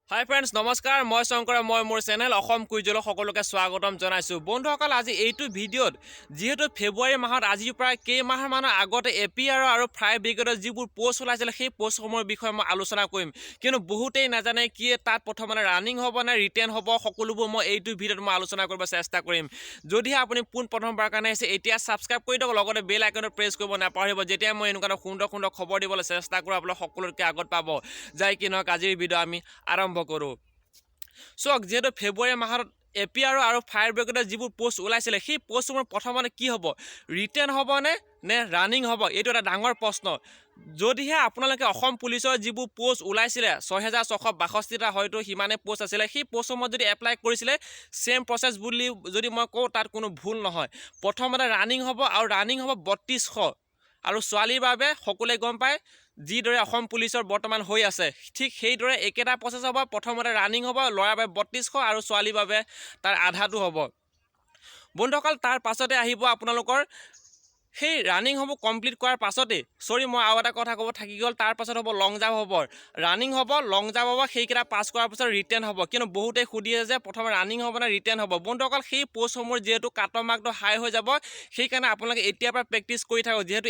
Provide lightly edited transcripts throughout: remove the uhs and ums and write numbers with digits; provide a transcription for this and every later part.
হাই friends, নমস্কাৰ। মই শংকৰ। মই মোৰ চেনেল অসম কুইজলৈ সকলোকে স্বাগতম জনাইছোঁ। বন্ধুসকল, আজি এইটো ভিডিঅ'ত যিহেতু ফেব্ৰুৱাৰী মাহত, আজিৰ পৰা কেইমাহমানৰ আগতে এপিআৰ আৰু ফায়াৰ ব্ৰিগেডৰ যিবোৰ প'ষ্ট ওলাইছিলে, সেই প'ষ্টসমূহৰ বিষয়ে মই আলোচনা কৰিম। কিন্তু বহুতেই নাজানে কি তাত প্ৰথমতে ৰানিং হ'ব নে ৰিটেন হ'ব। সকলোবোৰ মই এইটো ভিডিঅ'ত মই আলোচনা কৰিব চেষ্টা কৰিম। যদিহে আপুনি পোন প্ৰথমবাৰ কাৰণে আহিছে, এতিয়া ছাবস্ক্ৰাইব কৰি দিয়ক, লগতে বেল আইকনত প্ৰেছ কৰিব নাপাহৰিব। যেতিয়া মই এনেকুৱা এটা সুন্দৰ সুন্দৰ খবৰ দিবলৈ চেষ্টা কৰোঁ, আপোনালোক সকলোতকৈ আগত পাব। যাই কি নহওক, আজিৰ ভিডিঅ' আমি আৰম্ভ কৰোঁ। চাওক, যিহেতু ফেব্ৰুৱাৰী মাহত এপিআৰ আৰু ফায়াৰ ব্ৰিগেডৰ যিবোৰ প'ষ্ট ওলাইছিলে, সেই প'ষ্টসমূহ প্ৰথমতে কি হ'ব, ৰিটেন হ'ব নে ৰানিং হ'ব, এইটো এটা ডাঙৰ প্ৰশ্ন। যদিহে আপোনালোকে অসম পুলিচৰ যিবোৰ প'ষ্ট ওলাইছিলে, 6662টা, হয়তো সিমানে প'ষ্ট আছিলে, সেই প'ষ্টসমূহত যদি এপ্লাই কৰিছিলে, ছেইম প্ৰচেছ বুলি যদি মই কওঁ, তাত কোনো ভুল নহয়। প্ৰথমতে ৰানিং হ'ব আৰু ৰানিং হ'ব 3200 আৰু ছোৱালীৰ বাবে সকলোৱে গম পায়, যিদৰে অসম পুলিচৰ বৰ্তমান হৈ আছে, ঠিক সেইদৰে একেটা প্ৰচেছ হ'ব। প্ৰথমতে ৰানিং হ'ব, ল'ৰাৰ বাবে 3200 আৰু ছোৱালীৰ বাবে তাৰ আধাটো হ'ব। বন্ধুসকল, তাৰ পাছতে আহিব আপোনালোকৰ সেই ৰানিংসমূহ কমপ্লিট কৰাৰ পাছতেই, চৰি, মই আৰু এটা কথা ক'ব থাকি গ'ল, তাৰ পাছত হ'ব লং জাম্প হ'ব। ৰানিং হ'ব, লং জাম্প হ'ব, সেইকেইটা পাছ কৰাৰ পাছত ৰিটেন হ'ব। কিন্তু বহুতে সুধি আছে যে প্ৰথমে ৰানিং হ'ব নে ৰিটেন হ'ব। বন্ধুসকল, সেই প'ষ্টসমূহৰ যিহেতু কাট অফ মাৰ্কটো হাই হৈ যাব, সেইকাৰণে আপোনালোকে এতিয়াৰ পৰা প্ৰেক্টিছ কৰি থাকক। যিহেতু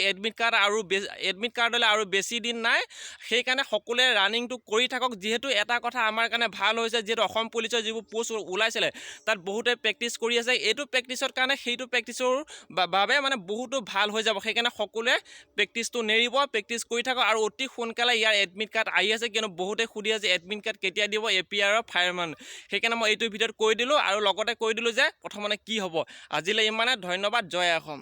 এডমিট কাৰ্ডলৈ আৰু বেছি দিন নাই, সেইকাৰণে সকলোৱে ৰানিংটো কৰি থাকক। যিহেতু এটা কথা আমাৰ কাৰণে ভাল হৈছে, যিহেতু অসম পুলিচৰ যিবোৰ প'ষ্ট ওলাইছিলে, তাত বহুতে প্ৰেক্টিছ কৰি আছে। এইটো প্ৰেক্টিছৰ কাৰণে সেইটো প্ৰেক্টিছৰ বাবে মানে বহুতো ভাল হৈ যাব। সেইকাৰণে সকলোৱে প্ৰেক্টিছটো নেৰিব, প্ৰেক্টিছ কৰি থাকক। আৰু অতি সোনকালে ইয়াৰ এডমিট কাৰ্ড আহি আছে। কিন্তু বহুতে সুধি আছে, এডমিট কাৰ্ড কেতিয়া দিব এপিআৰৰ, ফায়াৰমেন। সেইকাৰণে মই এইটো ভিডিঅ'ত কৈ দিলোঁ আৰু লগতে কৈ দিলোঁ যে প্ৰথমতে কি হ'ব। আজিলৈ ইমানে। ধন্যবাদ। জয় অসম।